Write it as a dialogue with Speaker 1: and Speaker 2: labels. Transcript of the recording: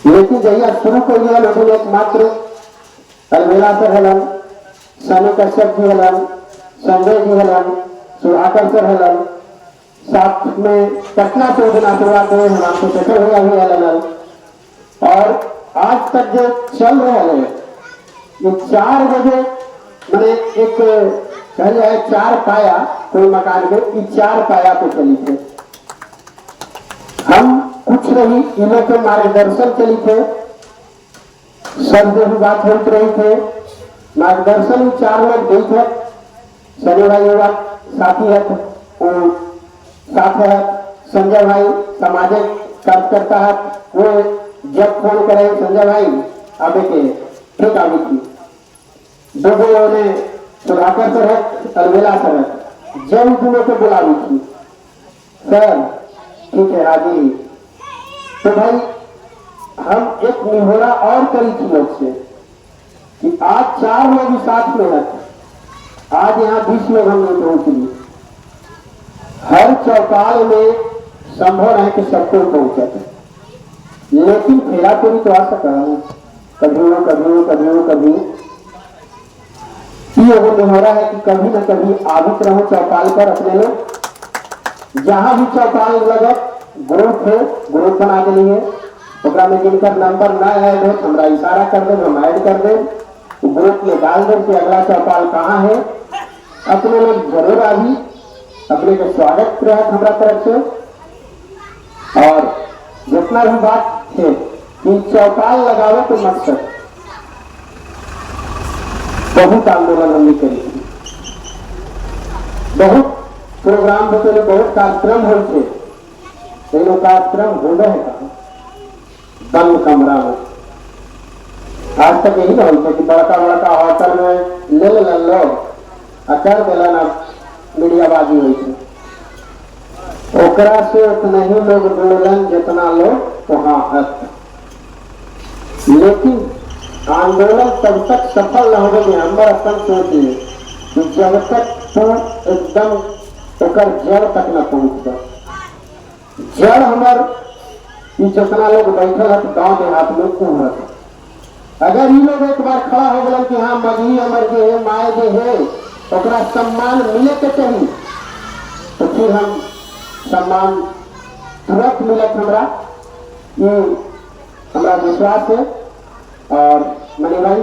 Speaker 1: लेकिन जहिया शुरू कर लेकिन एकमात्र अलबेला सर हलन, सनु कश्यप जी हलन, संजय जी हलन, सुधाकर सर हलन, साथ में पटना से दिन आशीर्वाद हुए हिमांशु शेखर भैया भी हलन। और आज तक जो चल रहा है ये 4 बजे मैंने एक कहल जाए 4 पाया कोई मकान के, ये 4 पाया पे चली थे। हम कुछ नहीं, इन लोग के मार्गदर्शन चली थे, सब जो भी बात होते रही थे मार्गदर्शन 4 लोग दी थे। सनी भाई हुआ साथी है, वो साथ है, संजय भाई सामाजिक कार्यकर्ता है, वो जब फोन करे संजय भाई आबे के ठीक आबे की दो ने सुधाकर सर है, अलबेला सर है, जब दोनों को बुलावी थी सर ठीक है हाजी। तो भाई हम एक निहोरा और करी थी लोग से कि आज 4 लोग ही साथ में है, आज यहाँ 20 लोग हम नहीं पहुंच लिए। हर चौपाल में संभव है कि सबको पहुंचते, लेकिन फेरा फेरी तो आ सका है, कभी वो कभी वो कभी वो कभी। ये वो निहोरा है कि कभी न कभी आवित रहो चौपाल पर अपने लोग, जहां भी चौपाल लगे ग्रुप है, ग्रुप बना के लिए ओकरा में जिनका नंबर ना ऐड हो हमरा इशारा कर दे, हम ऐड कर दे, ग्रुप में डाल दे कि अगला चौपाल कहाँ है। अपने लोग जरूर आवी, अपने को स्वागत रहा हमारा तरफ से। और जितना भी बात है कि चौपाल लगावे के मकसद बहुत आंदोलन हमने करी थी, बहुत प्रोग्राम होते रहे, बहुत कार्यक्रम होते, लेकिन वो कार्यक्रम हो गए कहाँ? बंद कमरा में। आज तक यही ना होते कि बड़का बड़का होटल में ले ले लो आ कर दिलन, अब मीडियाबाजी हुई थी ओकरा से उतना ही लोग जुड़लन जितना लोग वहां है। लेकिन आंदोलन तब तक सफल न होगा कि हमार अपन सोच है कि जब तक तू एकदम ओकर जड़ तक न पहुंच। जड़ हमार जितना लोग बैठल है गांव देहात में उभरत, अगर ये लोग एक बार खड़ा हो गए कि हाँ मगही अमर जे है, माए जे है, ओकरा सम्मान मिले के चाहिए, तो फिर हम सम्मान तुरंत मिलत हमरा, ये हमरा विश्वास है। और मनी भाई